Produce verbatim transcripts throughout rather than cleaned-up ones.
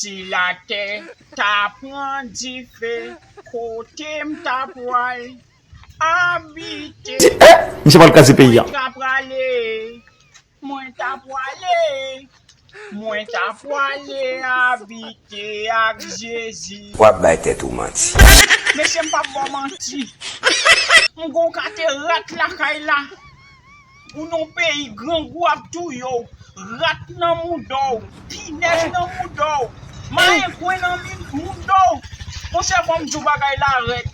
Si latè ta pran dife, kote m ta pwal abite? Misye pral kraze peyi a. Mwen ta prale, mwen ta prale, mwen ta prale abite ak Jezi. W ap bay tèt ou manti. Mesye, m p ap ba w manti. M gon kate rat lakay la. Ou nan peyi grangou ap touye w, rat nan mouda w, pinèz nan mouda w, mayengwen nan mouda w. Monchè, fò m di w bagay la rèd.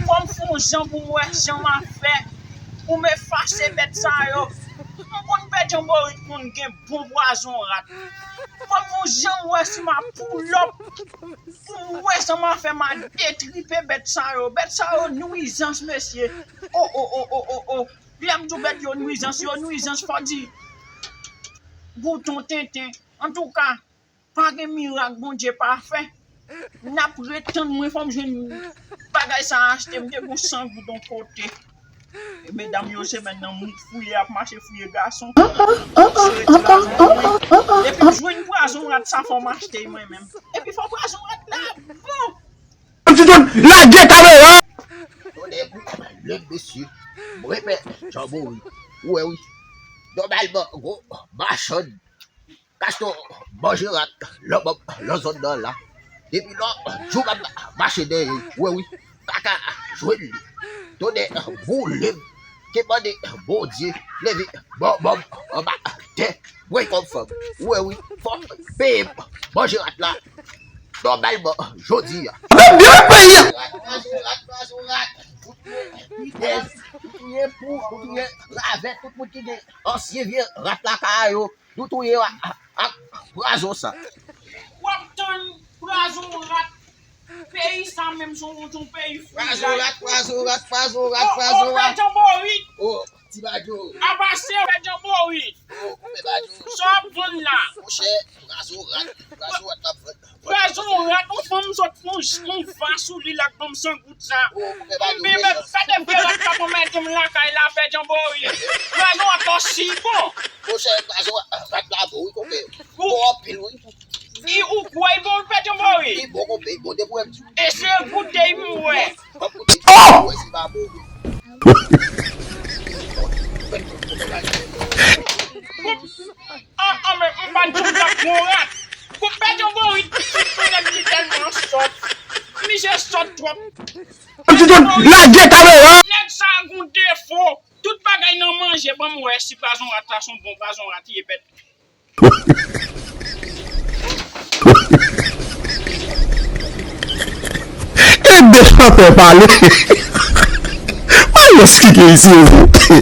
Fò m fè yon jan pou m wè jan m a fè pou m efase bèt sa yo. M konn Pè Djanborit konn gen bon pwazon rat. Fò m fè yon jan m wè si m a pull up pou m wè jan m a fè m a detripe bèt sa yo. Bèt sa yo nwizans, mesye. O, o, o, o, o, o. Lè m di w bèt yo nwizans, yo nwizans, fò di bouton tenten. Antouka, pa gen mirak Bondye pa fè. N ap ret tann mwen, fò m jwenn bagay sa a achte. M te gon san goud yon kote. E medam yo, semèn nan, m fouye, ap mache fouye gason. Epi m jwenn pwazon rat sa, fò m achte l mwen menm. Epi fò pwazon rat la bon. Ti John, lage kamera! Tonnè pou lè mesye, mwen pè Djanbori. Ou wè wi. Nòmalman, gwo machann kachton manje rat lanmòm lan zòn nan la. Depi lò, jou m ap mache dèyè, ou wè wi, m pa ka jwenn li. Tonnè boule m, te mande Bondye leve manman m anba tè. Mwen kòm fanm, ou wè wi, fò peye m manje rat la. Nòmalman, jodi a. Menm byen peyi a. Rat, pwazon rat, pwazon rat. Ou touye pitèz, ou touye pou, ou touye ravèt, tout moun ki gen ansyen vye rat lakay yo, nou touye yo ak, ak pwazon sa. W ap tann pwazon rat. Peyi sa menm se yon, se yon peyi fou. Pwazon rat, pwazon rat, pwazon rat, pwazon rat. Pè Djanbori. O, Ti Badjo. Apa se Pè Djanbori. O, Pè Badjo. Sa w ap vann la? Monchè, pwazon rat, pwazon rat l ap vann. Pwazon rat, yon fanm sot yon, yon va sou li l ak ban m san goud sa. O, Pè Badjo. Men, men, gade vye rat k ap anmède m lakay la, Pè Djanbori. Pwazon rat la si bon. Monchè, pwazon rat la bon wi, konpè. Bon anpil wi. I ou kwè bon, Pè Djanbori? I bon, konpè, i bon, depi w wè m di. Eseye goute m wè. M ap goute. M ap goute. Wè si pa bon. An, an, men, m pa t janm t ap pran rat. Kou Pè Djanbori, pitit yon nèg ki tèlman sòt. Misye sòt twòp. Ti John, lage kamera! Nèg sa a gon defo. Tout bagay nan manje, ban m wè si pwazon rat la se yon bon pwazon rat li ye, bèt. E de chantè pale. Maryès ki gen isi, isi.